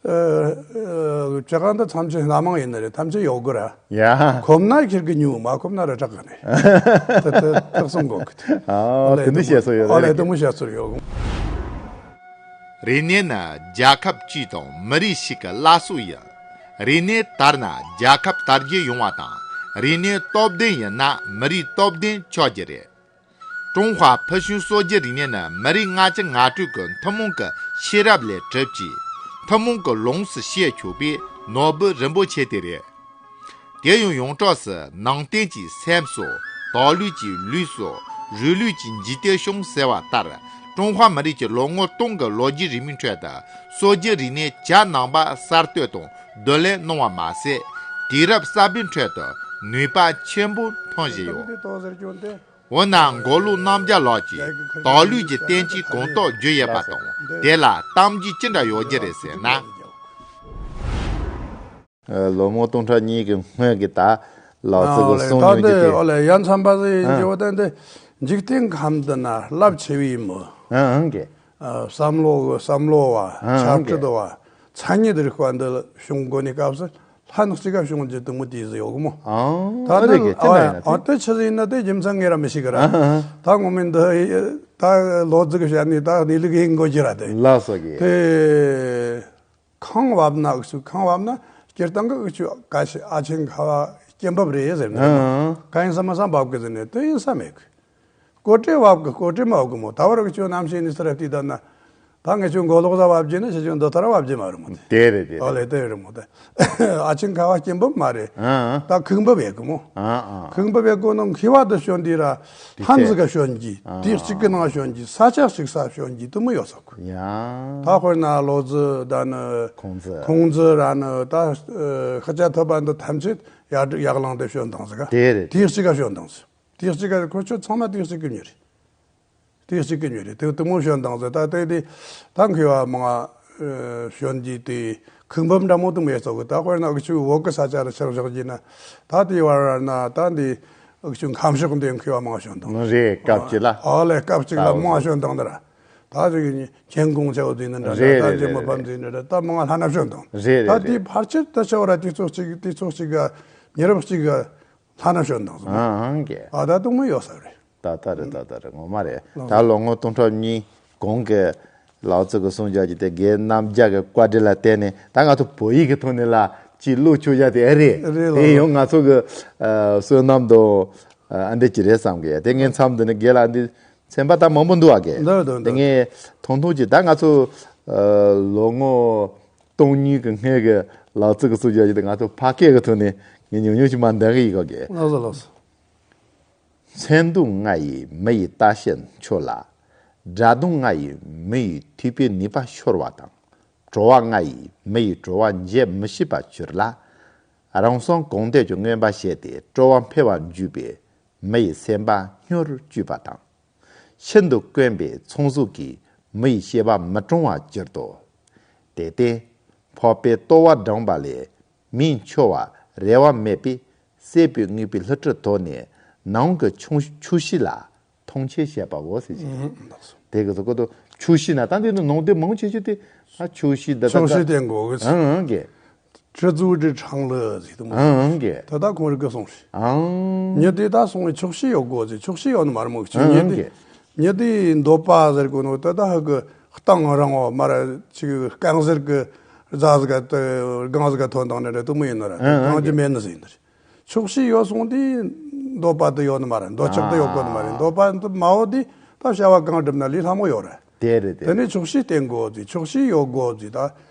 ཨ་ཨ་ཅི་གང་ད་ཐམས་ཅད་སྣ་མང་ཡིན་ནི་རེད། ཐམས་ཅད་ཡོད་གི་ར། ཡ། ཁོམ་ན་ཁྱེད་ཀྱི་ཉོ། མ་ཁོམ་ན་ར་སྐྲག་གི་ནི་རེད། ད་ད་ད་གསུང་གོ་གི། ཨ་ཨོ་དེ་འདི་བཤད་སྲོལ་ཡོད་ཨོ་ལེ་རེད། དེ་མོ་བཤད་སྲོལ་ཡོད། རིག་གནས་ནི་རྒྱལ་ཁབ་ཅིག་དང་མི་རིགས་ཤིག་གི་བླ་སྲོག་ཡིན། རིག་གནས་དར་ན་རྒྱལ་ཁབ་དར་རྒྱས་ཡོང་བ་དང་། རིག་གནས་སྟོབས་ལྡན་ཡིན་ན་མི་རིགས་སྟོབས་ལྡན་ཆགས་རྒྱུ་རེད། ཀྲུང་ཧྭ་ཕུལ་བྱུང་སྲོལ་རྒྱུན་རིག་གནས་ནི་མི་རིགས་ལྔ་བཅུ་ང་དྲུག་གི་ཐུན་མོང་གི་ཤེས་རབ་ལས་གྲུབ་ཅིང་། ཐུན་མོང་གི་ལོངས་སུ་སྤྱད་ཆོག་པའི་ནོར་བུ་རིན་པོ་ཆེ་དེ་རེད། དེ་ཡང་ཡོངས་གྲགས་སུ་ནང་བསྟན་གྱི་སེམས་སོ། དོགས་ལུས་ཀྱི་ལུས་སོ། རིག་ལུས་ཀྱི་འཇིག་རྟེན་གཞུང་ཟེར་བ་ལྟར། ཀྲུང་ཧྭ་མི་རིགས་ཀྱི་ལོ་ངོ་སྟོང་གི་ལོ་རྒྱུས་རིང་མོའི་ཁྲོད་དུ་སྲོལ་རྒྱུན་རིག་གནས་གྱ་ནང་པ་གསར་གཏོད་དང་བསྡུ་ལེན་གནང་བ་མ་ཟད། དུས་རབས་གསར་པའི་ཁྲོད་དུ་ནུས་པ་ཆེན་པོ་ཐོན་བཞིན་ཡོད། འོ་ན་མགོ་ལོག་རྣམ་རྒྱལ་ལགས་ཀྱིས་དོགས་ལུས་ཀྱི་བསྟན་བཅོས་གང་དག་བརྗོད་ཡོད་པ་དང་། དེ་ལ་གཏམ་རྒྱུད་ཅི་འདྲ་ཡོད་རྒྱུ་རེད་ཟེར་ན། ལོ་ངོ་སྟོང་ཕྲག་གཉིས་ཀྱི་སྔོན་གྱི་ད་ལགས་སོ་གི་གསུང་ཡོད་རྒྱུ་དེ། ཨོ་ལེ་ཡ་མཚན་པ་ཟིག་ཡིན་གྱི། འོ་དེ་འདི་འཇིག་རྟེན་ཁམས་འདི་ན་རླབས་ཆེ་བའི་མི། ཨང་གི། བསམ་བློ་གི་བསམ་བློ་བ། ཆབ་སྲིད་བ། མཚན་ཉིད་རིག་པ་འདི་བྱུང་དགོས་ནས་སྐབས་སུ་ལྷན་གཅིག་ག་བྱུང་རྒྱུ་དེ་མོ་དེ་ཟིག་ཡོད་གི་མོ། ཨང་། ད་ཨ་རེ་ནི་གི་ཅི་ན་ཡིན་ན་དེ། ཨ་དེ་ཆི་ཟིག་ཡིན་ན་དེ་རྒྱུ་མཚན་ངས་ར་མི་ཤེས་གི་ར། ད་ངོ་མ་འདི་ད་ལོ་ཟིག་བཤད་ནས་ད་གནས་ལུགས་ཡིན་དགོས་རྒྱུ་ར་དེ། ལགས་སོ་གི། དེ། ཁང་བབས་ན་འུ་ཆོ་ཁང་བབས་ན་སྤྱིར་བཏང་གི་འུ་ཆོ་ཀ་ཤི་ཨ་ཆེན་ཁ་བ་སྐྱེ་འབབ་རེད་ཟེར་ནས། ཨང་། ག་ཡིན་ས་མ་ས་འབབ་གི་ཟེར་ནས་དེ་ཡིན་ས་མེད་གི། ཀོ་ཀྲེ་བབས་གི། ཀོ་ཀྲེ་མ་བབས་གི་མོ། ད་བར་འུ་ཆོ་རྣམ་ཤེས་ནས་སི་ར་བལྟས་ད་ན་ ད་ངས་ཁྱོད་མགོ་ལོག་ཟ་བབ་རྒྱུ་ནི་ཁྱེད་ཁྱོད་འདི་ལྟར་བབ་རྒྱུ་མ་རེད་མོ། དེ་དེ་རེད་དེ་ཨོ་རེད། ལེ་དེ་རེད་མོ་དེ། ཨ་ཆེན་ཁ་བ་སྐྱེན་འབུམ་མ་རེད། ཨ་ཨ། ད་ཁུག་འབུམ་ཡེ་གི་མོ། ཨ་ཨ། ཁུག་འབུམ་ཡེ་གོ་ནོ་མཁས་པ་དུ་ཤོན་དུས་ར། དེ་ཧན་ཟི་ག་ཤོན་གྱི། ཨ་དེ་གཅིག་གི་ནང་ཤོན་གྱི། ས་ཆ་གཅིག་ས་ཤོན་གྱི་དུ་མོ་ཡོད་ས་གོ། ཡ། ད་དཔེར་ན་ལོ་ཙི་ད་ནི། ཁུང་ཙི། ཁུང་ཙི་ར་ནི་ད། ཤ་ཆ་ཐུབ་པ་འདི་ཐམས་ཅད་ཡར་ཡར་ལངས་ཏེ་ཤོན་དང་ཟི་ག་དེ་རེད། དེ་གཅིག་ག་ཤོན་དང་ཟི། དེ་གཅིག་ག་ཁོ་ཆོ་ཚང་མ་དེ་གཅིག་གི་མྱི་རེད། དེ་གཅིག་གི་མྱི་རེད། དེ་དུ་མོ་ཤོན་དང་ཟེར། ད་དེ་དེ་ད་མཁས་པ་མང་ཨ་ཤོན་གྱི་དེ་ཁུག་འབུམ་འདྲ་མོ་དུ་མོ་ཡེ་ཚོ་གི། ད་དཔེར་ན་འུ་ཆུ་བོད་གི་ས་ཆ་ལ་ཆགས་བཞག་གྱི་ན། ད་དེ་བར་ན་ད་འདི་འུ་ཆུ་ཁམས་ཕྱོགས་འདི་མཁས་པ་མང་ཤོན་དང་། རེད། སྐབས་གཅིག་ལ། ཨ་ལས་སྐབས་གཅིག་ལ་ད་མང་ཤོན་དང་འདི་ར། ད་ཅིག་ཁྱེན་ཀོང་ཆའོ་ཟེར་ནི་འདྲ་རེད། ད་རེད་ཅིག་མོ་རེད་ཕམ་རེད། ཟེར་ནི་འདྲ་ད་མང་ལྷ་ན་ཤོན་དང་། རེད་རེད་ད་དེ་རེད། ཕལ་ཆེར་ད་ཆ་བ་ར་དེ་ཚོ་གཅིག་དེ་ཚོ་གཅིག་ག་མྱི་རབས་གཅིག་ག་ལྷ་ན་ཤོན་དང་ཟེར། ཨང་ཀེ། ཨ་ད་དུ་མོ་ཡོད་ས་རེད། ད་ལྟ་རེད། ད་ལྟ་རེད། ངོ་མ་རེད། ད་ལོ་ངོ་སྟོང་ཕྲག་གཉིས་གོང་གི་ལའོ་ཙི་གི་གསུང་བྱ་གྱི་དེ་དགེ་རྣམ་རྒྱལ་གྱི་བཀའ་དྲིན་ལ་བརྟེན་ནས། ད་ང་ཚོ་བོད་ཡིག་གི་ཐོག་ནས་ལ་ཅིག་བླུགས་ཆོག་བྱ་དེ་ཨེ་རེད། རེད་ལགས། དེ་ཡང་ང་ཚོ་གི་ཨ་བསོད་ནམས་དང་ཨ་འདྲ་ཅིག་རེད་བསམ་གི། དེ་ངའི་མཚམས་འདི་ནས་དགེ་ལགས་འདི་ཚན་པ་ད་མང་པོ་འདུག་ཨ་ཀེ། འདུག་འདུག་དེ་འདུག་ངས་ཐུང་ཐུང་ཅིག་ད་ང་ཚོ་ཨ་ལོ་ངོ་སྟོང་གཉིས་ཀྱི་སྔས་ཀྱི་ལའོ་ཙི་གི་གསུང་བྱ་གྱི་དེ་ང་ཚོ་ཕ་སྐད་ཀྱི་ཐོག་ནས་ངས་ཉུང་ཉུང་ཅིག་མར་འདོན་གི་ཡིན་གོ་ཀེ། ལགས་སོ་ལགས་སོ། མཚན་དུང་ང་ཡི་མི་ཡི་ལྟ་བྱེད་མཆོག་ལ། སྒྲ་དུང་ང་ཡི་མི་ཡི་ཐོས་པའི་ནུས་པ་ཤོར་བ་དང་། བྲོ་བ་ང་ཡི་མི་ཡི་བྲོ་བ་འབྱེད་མི་ཤེས་པར་གྱུར་ལ། རང་སེམས་གང་དད་ཀྱི་མངོན་པར་བྱས་ཏེ་སྤྲོ་བ་འཕེལ་བར་འཇུག་པའི་མི་ཡི་སེམས་པ་སྙོར་བཅུག་པ་དང་། ཤིན་ཏུ་དཀོན་པའི་ཚོང་ཟོག་གིས་མི་ཡི་སྐྱེ་བ་མི་གྲོང་བར་གྱུར་ཏོ། དེ་སྟེ། འཕགས་པའི་ལྟོ་བ་བགྲངས་པ་ལས་མིའི་འཆི་བ་རེ་བ་མེད་པས། སྲེད་པས་ངུས་པའི་ལྷུ་ཁྲིད་དོར་ནས་ནང་གི་ཆུ་ཆུ་ཤེས་ལ་མཐོང་ཆེན་བྱེད་པའོ་ཟེར་གྱི། ཨུམ། དེ་གི་ཚོ་ཀོ་ཏོ་ཆུ་ཤེས་ན་ད་འདི་ནི་ནང་དེ་མང་ཆེ་ཆེ་དེ་ཨ་ཆུ་ཤེས་འདི་ད་ཆུ་ཤེས་དེ་མགོ་གི་ཨང་ཨང་གི། 知足者常乐 ཟེར་དུ་མ། ཨང་ཨང་གི། ད་ད་ཁོང་རིག་གི་སོང་ཞིག་ཨང་། ཉི་དེ་ད་སོང་བའི་ཆོག་ཤེས་ཡོད་དགོས་ཟེར། ཆོག་ཤེས་ཡོད་ནི་མ་རེད་མོ་གི་ཆུ། ཨང་ཉི་ཨང་དེ་གི། ཉི་དེ་འདོད་པ་ཟེར་གོ་ནོ་ད་ད་ཧ་གི་གཏང་རང་བ་མ་ར་ཅིག་རྐང་ཟེར་གི་རྫ་ཟིག་ག་དེ་སྒང་ཟིག་ག་ཐོན་དང་ནི་རེད་དུ་མོ་ཡིན་ནི་ར། ཨང་ཨང་གཏང་རྒྱུ་གི། མེད་ནི་ཟེར་ནི་རེད། ཆོག་ཤེས་ཡོད་སོང་དེ་འདོད་པ་དེ་ཡོད་ནི་མ་རེད། འདོད་ཆགས་དེ་ཡོད་གོ་ནི་མ་རེད། ཨ། འདོད་པ་འདི་མ་འོ་དེ་ད་བྱ་བ་གང་སྒྲུབ་ན་ལས་སླ་མོ་ཡོད་རེད། དེ་རེད་དེ། དེ་ནས་ཆོག་ཤེས་བསྟེན་དགོས་ཟེར། ཆོག་ཤེས་ཡོད་དགོས་ཟེར། ད་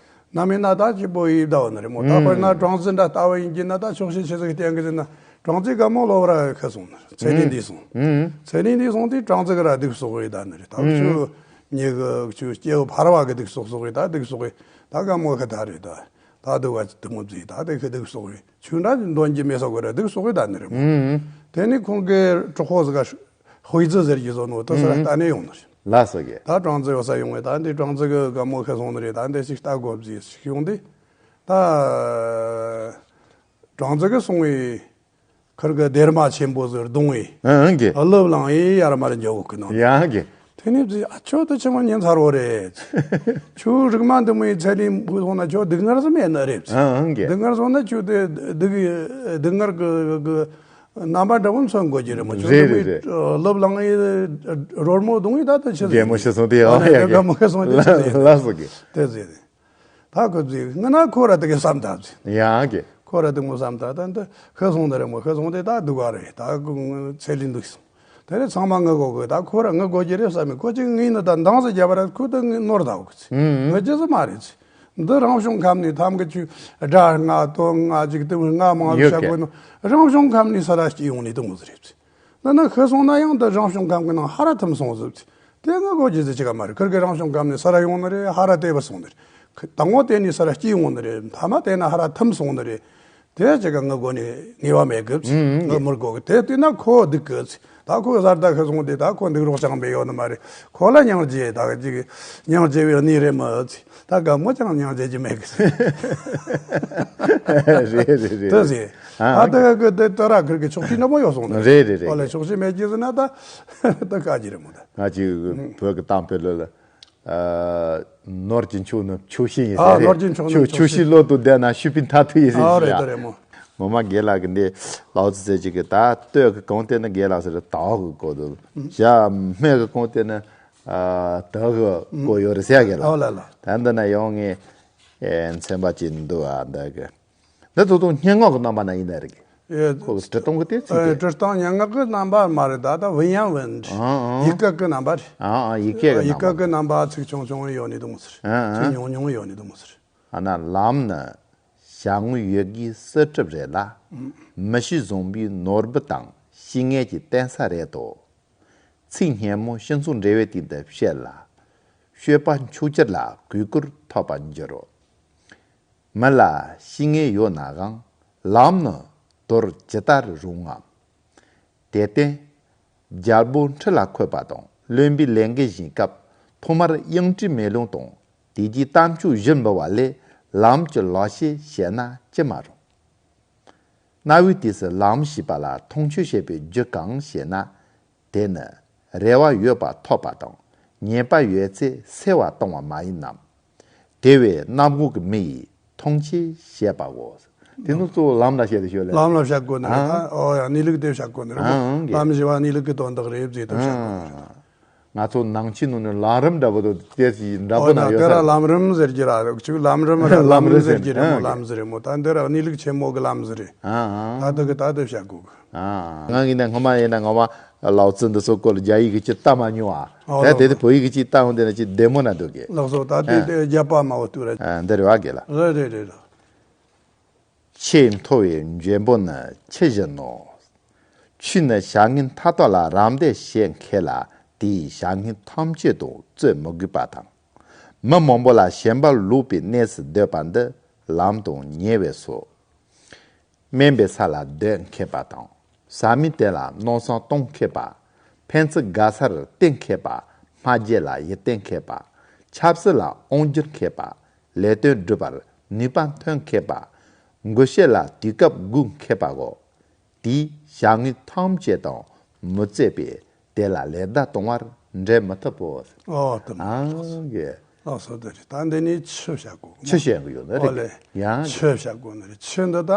ནམ་ཡིན་ན་ད་སྐྱིད་པོ་ཡིན་ད་བ་ནི་རེད་མོ། ད་དཔེར་ན་ཨུམ། ཀྲང་ཙི་འདྲ་ལྟ་བུ་ཡིན་གྱི་ན་ད་ཆོག་ཤེས་ཆེ་ཟིག་བསྟེན་གི་ཟེར་ན་ཀྲང་ཙི་ག་མོ་ལོ་བ་ར་ཁ་སོང་ནི་རེད། ཚེ་རིང་ཨུམ། འདི་སོང་། ཨུམ། ཚེ་རིང་འདི་སོང་དེ་ཀྲང་ཙི་གི་ར་སྡུག་སོག་ཡོད་ད་ནི་རེད། ད་ཨུམ། ཁྱོད་ཉི་གི་ཁྱོད་སྐྱེ་བོ་ཕར་བ་གི་སྡུག་སོག་སོག་ཡོད་ད་སྡུག་སོག་ཡོད་ད་ག་མོ་ཁ་ད་རེད་ད། ད་སྡུག་བ་དུ་མོ་ཟེར་ད་དེ་ཁ་སྡུག་སོག་ཡོད། ཆུ་འདྲ་འདོན་གྱི་མེད་ས་གོ་ར་སྡུག་སོག་གི་ད་ནི་རེད་མོ། ཨུམ། དེ་ནི་ཁོང་གི་གྲོགས་པོ་ཟིག་ག་ཧུའི་ཙི་ཟེར་གྱི་བཟོ་ནོ་ད་ས་ར་ཨུམ། ལྟ་ནས་ཡོང་ནི་རེད། ལ་སོག་གི། ད་ཀྲང་ཙི་ཡོད་ས་ཡོང་བས་ད་འདི་ཀྲང་ཙི་གི་ག་མོ་ཁ་སོང་ནི་རེད། ད་འདི་ཞིག་ལྟ་དགོས་ཟེར་ཞིག་ཡོང་དེ། ད་ཀྲང་ཙི་གི་སོང་བས་ཁིར་གི་སྡེར་མ་ཆེན་པོ་ཟིག་རྡུང་བས། ཨང་ཨང་གི། ཀླུ་བླངས་ཡས་ཡར་མར་འཇོག་གི་ནོ། ཡང་གི། དེ་ནས་ཅི་ཨ་ཁྱོད་དེ་ཆི་མོ་ཉན་ཚར་བོ་རེད། ཁྱོད་རིག་མ་འདི་མོའི་ཚད་ལས་བུད་སོང་ན་ཁྱོད་སྡུག་བསྔལ་ཟིག་མེད་ནི་རེད། ཨང་ཨང་གི། སྡུག་བསྔལ་སོང་ན་ཁྱོད་དེ་སྡུག་སྡུག་བསྔལ་གི་གི་རྣམ་པ་འདྲ་བོ་མཚོན་དགོས་ཀྱི་རེད་མོ། ཁྱོད་རེད་དེ་རེད་མོའི་རེད། ཀླུ་བླངས་ཡས་རོལ་མོ་རྡུང་ཡས་ད་དེ་ཆི་ཟིག་གད་མོ་ཤི་སོང་དེ། ཨ་ཡང་ནི་གད་མོ་ཤི་སོང་དེ་ཆི་ཟིག་ལ་སོག་གི། དེ་ཟིག་རེད། ད་ཁོ་ཚོས་སྔ་ན་ཁོ་ར་དེ་གི་བསམ་ད་ཟེར། ཡང་གི། ཁོ་ར་དེ་མོ་བསམ་ད་ད་འདི་ཤི་སོང་ནི་རེད་མོ། ཤི་སོང་དེ་ད་སྡུག་ག་རེད། ད་ཁོ་ཚེ་ལས་འདུག་སོང་། དེ་ནས་ཚང་མ་ངུ་གོ་གི། ད་ཁོ་ར་ངུ་གོ་གི་རེད་བསམ་མེད། ཁོ་ཅིག་ངུས་ནི་ད་འདང་ཟིག་རྒྱབ་པ་ར་ཁོ་ད་ངུ་ནོར་ད་གོ་ཚེ། ཨུམ། ངུ་རྒྱུ་ཟིག་མ་རེད་ཚེ། འདི་རང་བྱུང་ཁམས་ནས་ཐམ་གི་ཆུ་དགྲ་ལྔ་དོན་ལྔ་ཅིག་དེ་མོ་ལྔ་མང་ཟིག་ཡོད་བྱ་གི། དགོས་ནོ་རང་བྱུང་ཁམས་ནས་ས་ར་སྐྱེས་ཡོང་ནི་དེ་མོ་ཟིག་རེད་ཚེ། ན་ན་ཤི་སོང་ན་ཡང་འདི་རང་བྱུང་ཁམས་ཀྱི་ནང་ཧ་ར་ཐིམ་སོང་ཟིག་ཚེ། དེ་ངུ་གོ་རྒྱུ་ཟིག་ཅི་ག་མ་རེད། ཁིར་གི་རང་བྱུང་ཁམས་ནས་ས་ར་ཡོང་ནི་རེད། ཧ་ར་དེ་བུད་སོང་ནི་རེད། ཁི་དང་པོ་དེ་ནས་ས་ར་སྐྱེས་ཡོང་ནི་རེད། མཐའ་མ་དེ་ན་ཧ་ར་ཐིམ་སོང་ནི་རེད། དེ་ཅི་ག་ངུ་གོ་ནི་ངེས་པ་མེད་གི། ཨུམ། ངུ་མི་དགོས་གི། དེ་དུས་ན་ཁོ་སྡུག་གི་ཚེ། ད་ཁོ་གཟར་ད་ཤི་སོང་དེ་ད་ཁོ་འདུག་རོགས་ཅང་མེད་ཡོད་ནི་མ་རེད། ཁོ་ལ་སྙིང་རྗེ་ད་གི་ཅིག་སྙིང་རྗེ་བའི་གནས་རེད་མོ་ཚེ། ད་ག་མོ་ཅང་སྙིང་རྗེ་རྒྱུ་མེད་གི། རེད་རེད་རེད། དེ་ཟེར། ཨ་ཨ་ད་གི་དེ་ད་ར་ཁིར་གི་ཆོག་ཤེས་ནོ་མོ་ཡོད་སོང་ནི། རེད་རེད་རེད། ཨོ་ལེ་ཆོག་ཤེས་མེད་རྒྱུ་ཟེར་ན་ད་ད་དཀའ་རྒྱུ་རེད་མོ་ད། ང་ཅིག་བོད་གི་གཏམ་དཔེ་ལ་ལ་ཨ་ནོར་གྱི་མཆོག་ནི་ཆོག་ཤེས་ཡིན་ཟེར། ཨ་རེད། ནོར་གྱི་མཆོག་ནི་ཆོག་ཆོག་ཤེས། ཤེས་བློ་དུ་བསྡད་ན་ཤུགས་པའི་མཐར་ཐུག་ཡིན་ཟེར། ཨ་རེད་ཡ། ད་རེད་མོ། ངོ་མ་དགེ་ལགས་ཀྱི་འདི་ལའོ་ཙི་ཟེར་ཅིག་གི་ད་ལྟོས་གི་གོང་དེ་ནི་དགེ་ལགས་ཟེར་དྭགས་གི་གོ་དུ་བྱ་སྨད་གི་གོང་དེ་ནི། ཨ་དག་གི་བཀོད་ཡོད་རེད་ཟེར་གི་ལ། ཨོ་ལ་ལ། ད་འདི་ན་ཡོང་ངས་ཨེ་མཚན་པ་ཅིག་འདུག་ཨ་འདི་གི། འདི་ཐུག་ཐུག་སྙན་ངག་གི་རྣམ་པ་ན་ཡིན་ན་རེད་གི། ཨེ། ཁོ་གི་བྲི་སྟངས་གི་དེ་ཚིག་ཨེ། དེ། བྲི་སྟངས་སྙན་ངག་གི་རྣམ་པ་མ་རེད། ད་ད་文言文་རེད། ཨང་ཨང་། ཡིག་སྐད་གི་རྣམ་པ་རེད། ཨང་ཨང་། ཡིག་སྐད་གི་ཡིག་སྐད་གི་རྣམ་པ། རྣམ་པ་ཚིག་ཆུང་ཆུང་ཡོད་ནི་དུ་མོ་ཟེར། ཨང་ཨང་། ཚིག་ཉུང་ཉུང་ཡོད་ནི་དུ་མོ་ཟེར། ཨ་ན་ལམ་ནི་ཞྭ་དངོས་ཡོད་དགུའི་གསེར་ཁྲི་རེད་ལ། མི་ཤེས་བཟུང་པའི་ནོར་བུ་དང་བཤེས་གཉེན་གྱི་བརྟེན་ས་རེད་དོ། ཚིག་སྙན་མོ་སྤྱི་ཚོགས་འབྲེལ་བའི་སྟེང་དུ་བཤད་ལ། སྤྱོད་པ་མཆོག་གྱུར་ལ་གུས་བཀུར་ཐོབ་པར་འགྱུར་རོ། མི་ལ་བཤེས་གཉེན་ཡོད་ནའང་ལམ་ནི་དོར་ཇི་ལྟར་རུང་ངམ། དེར་བརྟེན། རྒྱལ་པོ་ཁྲི་ལ་འཁོད་པ་དང་བློན་པོའི་ལས་འགན་བཞེས་སྐབས་ཐོག་མར་གཡང་ཁྲིའི་མེ་ལོང་དང་དེ་རྗེས་གཏམ་ཆོས་བཞིན་འབུལ་བ་ལས་ལམ་གྱི་ལག་ཤེས་བཤད་ན་ཅི་མ་རུང་། གནའ་བོའི་དུས་སུ་ལམ་ཞེས་པ་ལ་མཐོང་ཆོས་བྱེད་པའི་རྒྱུ་གང་ཞེ་ན། དེ་ནི་རེ་བ་ཡོད་པ་ཐོབ་པ་དང་ཉེས་པ་ཡོད་ཚེ་སེལ་བ་གཏོང་བ་མ་ཡིན་ནམ། དེ་བས་གནམ་འོག་གི་མི་ཡིས་མཐོང་ཆོས་བྱེད་པའོ། དེ་ནི་གཙོ་བོ་ལམ་ལ་བཤད་དེ་ཤོད་ལེ། ལམ་ལ་བཤད་དགོས་ནི་རེད། ཨང་། ཨོ་ཡ། གནས་ལུགས་དེ་བཤད་དགོས་ནི་རེད། ཨང་། ཨང་། ལམ་ཞེས་པ་གནས་ལུགས་ཀྱི་དོན་དག་རེད་ཟེར་དེ་བཤད་དགོས་ནི་རེད། ཨང་། ང་ཚོ་ནང་ཆོས་ནང་ནས་ལམ་རིམ་འདྲ་པོ་དང་དེ་ཅི་འདྲ་པོ་ཨོ་ན་ཡོད་ས་རེད། ལམ་རིམ་ཟེར་གྱི་ར་རེད། ཅིག་ལམ་རིམ་ར་ལམ་ལམ་རིམ་རིམ་ཟེར་གྱི་རེད་མོ། ཨང་། ལམ་ཟེར་རེད་མོ། ད་འདི་ར་གནས་ལུགས་ཆེན་མོ་གི་ལམ་ཟེར་རེད། ཨང་། ཨང་། ད་དེ་གི་ད་དེ་བཤད་དགོས་གི། ཨང་། ང་ཡིན་ན་སྔོན་མ་ཡིན་ན་ང་མ་ལའོ་ཙི་འདི་ཚོ་སྐོར་རྒྱ་ཡིག་གི་ཅིག་ལྟ་མ་མྱོང་ཨ། ཨོ་ད་ལགས་དེ་དེ་སོ། བོད་ཡིག་གི་ཅིག་ལྟ་འོང་དེ་ན་ཅིག་བདེ་མོ་ན་འདུག་གི། ལགས་སོ། ད་དེ་ཨ། དེ་རྒྱ་པ་མ་བོ་ཏུ་ར། ཨ། འདི་རེད་བ་གི་ལ། རེད་རེད་རེད་རེད། ཆེས་མཐོ་བའི་འཇོན་པོ་ནི་ཆི་བཞིན་ནོ། ཆོས་ནི་བྱ་ངན་མཐའ་དག་ལ་རམ་འདེགས་བྱེད་མཁས་ལ་དེའི་བྱ་ངན་ཐམས་ཅད་དང་རྩོད་མི་དགོས་པ་དང་། མི་མང་པོ་ལ་ཞེན་པ་ལོག་པའི་གནས་སུ་སྡོད་པ་འདི་ལམ་དང་ཉེ་བས་སོ། དམན་པའི་ས་ལ་སྡོད་མཁས་པ་དང་། ཟ་མའི་དོན་ལ་མནོ་བསམ་གཏོང་མཁས་པ། ཕན་ཚུན་དགའ་སར་བརྟེན་མཁས་པ། སྨྲ་བརྗོད་ལ་ཡིད་བརྟན་མཁས་པ། ཆབ་སྲིད་ལ་དབང་བསྒྱུར་མཁས་པ། ལས་དོན་སྒྲུབ་པར་ནུས་པ་ཐོན་མཁས་པ། འགུལ་སྐྱོད་ལ་དུས་སྐབས་སྒུག་མཁས་པའོ། དེས་བྱ་ངན་ཐམས་ཅད་དང་མི་རྩོད་པས་དེ་ལ་ལེ་བདའ་གཏོང་བར་འབྲེལ་མི་ཐུབ་བོ། ཨོ་དེ་མ་ཨང་གི། ལགས་སོ། དེ་རེད། ད་འདི་ནས་ཆུ་བཤད་དགོས། ཆུ་བཤད་དགོས་ཡོད་ན་ཨོ་རེད། ལེ། ཡང་ཆུ་བཤད་དགོས་ནི་རེད། ཆུ་འདི་ད་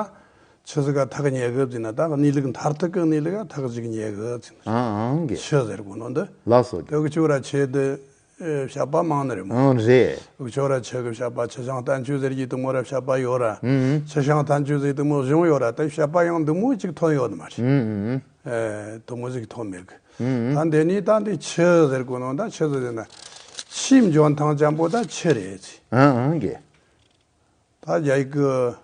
ཆི་ཟིག་ག་ཐག་ཉེ་གི་ཟེར་ན། ད་གནས་ལུགས་མཐར་ཐུག་གི་གནས་ལུགས་ཐག་ཅིག་ཉེ་གི་ཟེར་ན། ཨང་ཨང་གི། ཆུ་ཟེར་དགོས་ནོ་འདི། ལགས་སོ། དེ་གི་ཆུ་ར་ཆེ་འདི། ཨེ། བཤད་པ་མང་ནི་རེད་མོ། ཨང་རེད། འུ་ཆོ་ར་ཆོས་ཀྱི་བཤད་པ་ཆུ་ཤིང་བསྟན་བཅོས་ཟེར་གྱི་དེ་མོ་ར་བཤད་པ་ཡོད་ར། ཨང་། ཆུ་ཤིང་བསྟན་བཅོས་ཟེར་དེ་མོ་གཞུང་ཡོད་ར། ད་བཤད་པ་ཡང་འདི་མོ་ཅིག་ཐོན་ཡོད་ནི་མ་རེད། ཨང་ཨང་། ཨེ། དེ་མོ་ཟིག་ཐོན་མེད་གི། ཨང་ཨང་། ད་འདི་ནི་ད་འདི་ཆུ་ཟེར་གོ་ནོ་ད་ཆུ་ཟེར་ན། ཆུའི་འཇོན་ཐང་ཅན་པོ་ད་ཆུ་རེད་ཟེར། ཨང་ཨང་གི། ད་རྒྱ་ཡིག་གི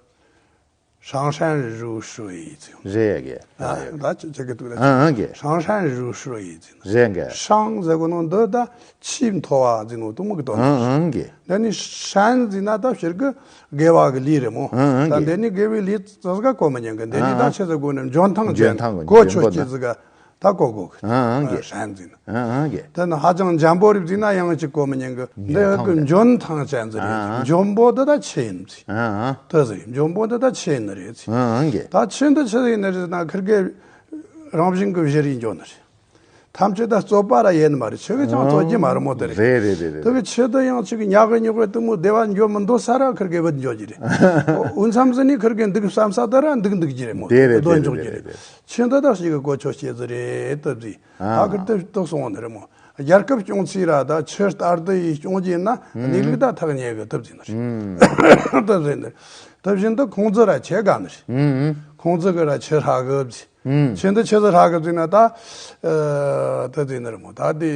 常善如水 ཟེར། རེད་གི། ཨ། ད་ཅི་ཅི་གི་འདུག་ད། ཨང་ཨང་གི། 常善如水 ཟེར། རེད་གི། 上 ཟེར་གོ་ནོ་འདི་ད་ཆེས་མཐོ་བ་ཟེར་ནོ་དེ་མོ་གི་དོན། ཨང་ཨང་གི། འདི་ནི་善 ཟེར་ན་ད་ཕྱིར་གི་དགེ་བ་གི་ལས་རེད་མོ། ཨང་ཨང་གི། ད་འདི་ནི་དགེ་བའི་ལས་ཙི་ག་གོ་མི་ཉན་གི། འདི་ནི་ཨང་ཨང་ད་ཆི་ཟེར་གོ་ནི་འཇོན་ཐང་ཅན། འཇོན་ཐང་གི། གོ་ཆོད་ཅི་ཟིག་ག་ད་གོ་གོ་གི། ཨང་ཨང་གི། 善 ཟེར་ན། ཨང་ཨང་གི། དེ་ནི་ཧ་ཅང་འཇམ་པོ་རེད་ཟེར་ན་ཡང་ཅིག་གོ་མི་ཉན་གི། འདི་ཧ་གི་འཇོན་ཐང་ཅན་ཟིག་རེད། ཨང་ཨང་། འཇོན་པོ་འདི་ད་ཆེ་ཡིན་ཟེར། ཨང་ཨང་། དེ་ཟིག་འཇོན་པོ་འདི་ད་ཆེ་ཡིན་ནི་རེད་ཟེར། ཨང་ཨང་གི། ད་ཆེ་འདི་ཆི་ཟིག་ཡིན་ནི་རེད་ཟེར་ན་ཁིར་གི་རང་བཞིན་གི་གཞི་རེད་འཇོན་ནི་རེད། ཐམས་ཅད་ད་རྩོད་པ་ར་ཡེད་ནི་མ་རེད། ཆི་གི་ཅང་རྩོད་རྒྱུ་མ་རེད་མོ། དེ་རེད། རེད་རེད་རེད་རེད། དེ་གི་ཆི་དེ་ཡང་ཅིག་ཉག་གི་ཉོག་གི་དེ་མོ་བདེ་བ་འཇོན་མི་འདོད་ས་ར་ཁིར་གི་བུད་འཇོག་རྒྱུ་རེད། འོ་མཚམས་ཟིག་ནི་ཁིར་གི་འདུག་བསམ་ས་དེ་ར་འདུག་འདུག་རྒྱུ་རེད་མོ། དེ་རེད། དེ་འདོན་དེ་འཇོག་རེད། རྒྱུ་རེད། དེ་རེད། ཆི་འདི་ད་ཞིག་གི་གོ་ཆོད་བྱེད་ཟིག་རེད་དེ་ཟིག་ཨ། ད་ཁིར་དེ་དེ་སོང་ནི་རེད་མོ། རྒྱལ་ཁབ་སྐྱོང་ཚུལ་ར་ད་ཆི་ལྟར་དུ་ཡི་སྐྱོང་རྒྱུ་ན་གནས་ལུགས་ད་ཐག་ཉེ་གི་དེ་ཟིག་ནི་རེད། དེ་ཟིག་ནི་རེད། དེ་བཞིན་དུ་ཁུང་ཙི་ར་ཆི་དགའ་ནི་རེད། ཁུང་ཙི་གི་ར་ཆི་ཧྲ་གི་ཟིག་ཆི་འདི་ཆི་ཟིག་ཧྲ་གི་ཟིག་ན་ད། ཨ། དེ་ཟིག་ནི་རེད་མོ། ད་དེ་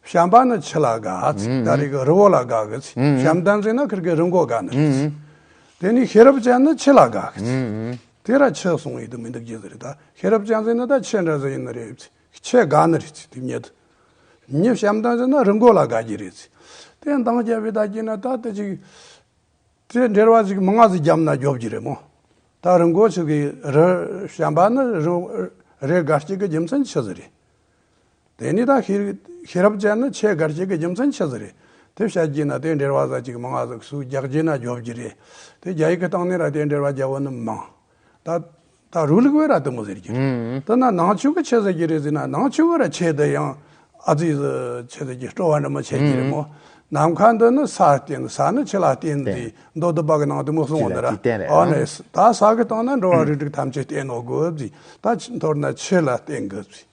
བྱམས་པ་ནི་ཆི་ལ་དགའ་ཟིག་ད་རེས་གི་རི་བོ་ལ་དགའ་གི་ཟིག་བྱམས་ལྡན་ཟིག་ན་ཁིར་གི་རི་མགོ་དགའ་ནི་རེད་ཟིག་དེ་ནས་ཤེས་རབ་ཅན་ནི་ཆུ་ལ་དགའ་གི་ཟིག་དེ་ར་ཆི་སོང་ཡི་དུ་མི་འདུག་རྒྱུ་ཟིག་རེད། ད་ཤེས་རབ་ཅན་ཟིག་ན་ད་ཆི་འདྲ་ཟིག་ཡིན་ནི་རེད་ཟིག་ཆི་དགའ་ནི་རེད་ཟིག་དེ་མྱི་དེ། མྱི་བྱམས་ལྡན་ཟིག་ན་རི་མགོ་ལ་དགའ་རྒྱུ་རེད་ཟིག་དེ་འདང་རྒྱབ་པའི་ད་རྒྱུ་ན་ད་དེ་ཅིག་དེ་འབྲེལ་བ་ཞིག་མང་ང་ཟིག་བརྒྱབ་ན་རྒྱོབ་རྒྱུ་རེད་མོ། ད་རི་མགོ་ཆུ་གི་རི་བྱམས་པ་ནི་རི་རི་དགའ་སྐྱིད་གི་རྒྱུ་མཚན་ཆི་ཟིག་རེད། དེ་ནི་ད་ཤེས་ཤེས་རབ་ཅན་ནི་ཆི་དགའ་སྐྱིད་གི་རྒྱུ་མཚན་ཆི་ཟིག་རེད། དེ་བཤད་རྒྱུ་ན་དེ་འབྲེལ་བ་ཟིག་ཅིག་མང་ང་ཟིག་སུ་རྒྱག་རྒྱུ་ན་རྒྱོབ་རྒྱུ་རེད། དེ་རྒྱ་ཡིག་གི་སྟེང་ནས་ར་དེ་འབྲེལ་བ་རྒྱབ་བོ་ནི་མང་། ད་ད་རུ་ལུག་བས་ར་དེ་མོ་ཟེར་རྒྱུ། དེ་ན་ནང་ཆོས་གི་ཆི་ཟེར་རྒྱུ་རེད་ཟེར་ན་ནང་ཆོས་གི་ར་ཆི་དེ་ཡང་། ཨ་ཙི་ཟིག་ཆི་ཟིག་གི་སྤྲོ་བ་འདྲ་མོ་བྱེད་ཀྱི་རེད་མོ། ནམ་མཁའ་འདི་ནི་ས་བརྟེན། ས་ནི་ཆུ་ལ་བརྟེན་ཟིག་མདོ་སྡུད་པ་གི་ནང་དེ་མོ་གསུངས་པ་འདི་ར། ཨ་ནི་ད་ས་གི་སྟེང་ན་འགྲོ་བ་རིགས་དྲུག་ཐམས་ཅད་བརྟེན་ནོ་དགོས་ཟིག་ད་མཐོར་ན་ཆུ་ལ་བརྟེན་དགོས་ཟིག་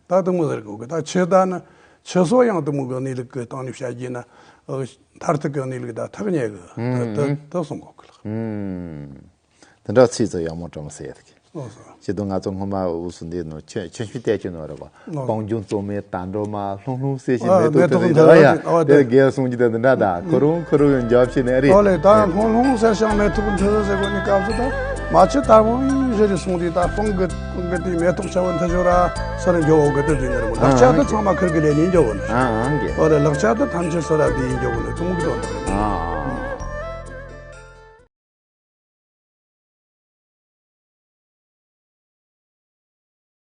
ད་དེ་མོ་ཟེར་དགོས་གི། ད་ཆུ་ད་ནི་ཆུ་སོགས་ཡང་དེ་མོ་གི་གནས་ལུགས་གི་སྟེང་ནས་བཤད་རྒྱུ་ན། མཐར་ཐུག་གི་གནས་ལུགས་ད་ཐག་ཉེ་གི། ད་ད་ད་གསུང་དགོས་གི་ལགས། དེ་འདྲ་ཚིག་ཚོ་ཡག་མོ་བྲིས་མ་ཟེར་ཡ་ད་གི། ཨོ་སོ། ཅི་དང་ང་ཚོ་སྔོན་མ་འུ་སུ་འདི་ནོ་ཆོས་ཆོས་ཤིག་བལྟས་ཀྱི་ནོ་རེད་པ། ཨོ། སྤང་ལྗོངས་གཙང་མའི་དར་འགྲོ་མ། ལྷུང་ལྷུང་གསལ་ཞིང་ཨ་མེ་ཏོག་མེ་ཏོག་འཚེར་འཚེར་ཡ། ཨོ་དེ་དེ་རྒན་གསུང་གི་དེ་འདྲ་ད་ཁོ་རང་ཁོ་རང་ཡང་འཇབ་ཕྱིན་ནས་རེད། ཨོ་ལེ་ད་ལྷུང་ལྷུང་གསལ་ཞིང་མེ་ཏོག་འཚེར་འཚེར་ཟེར་གོ་ནི་སྐབས་སུ་ད་མ་ཆི་དར་པོ་ཡིན་ཞེས་རེ་གསུང་དེ་ད་སྤང་གི་སྤང་གི་དེ་མེ་ཏོག་ཆ་བོ་འཐེ་ཞོར་ར་སར་འགྱོ་འོ་གི་དེ་དེ་འདྲ་རེད་མོ། ལག་ཆ་དེ་ཚང་མ་ཁིར་གི་ལས་ཉིན་འགྱོ་གོ་ནི། ཨ་ཨང་གི། ཨོ་ལེ་ལག་ཆ་དེ་ཐམས་ཅད་སོ་ར་དེ་ཡིན་འགྱོ་གོ་ནི་ཐུང་གི་དོན་དག་རེད། ཨ།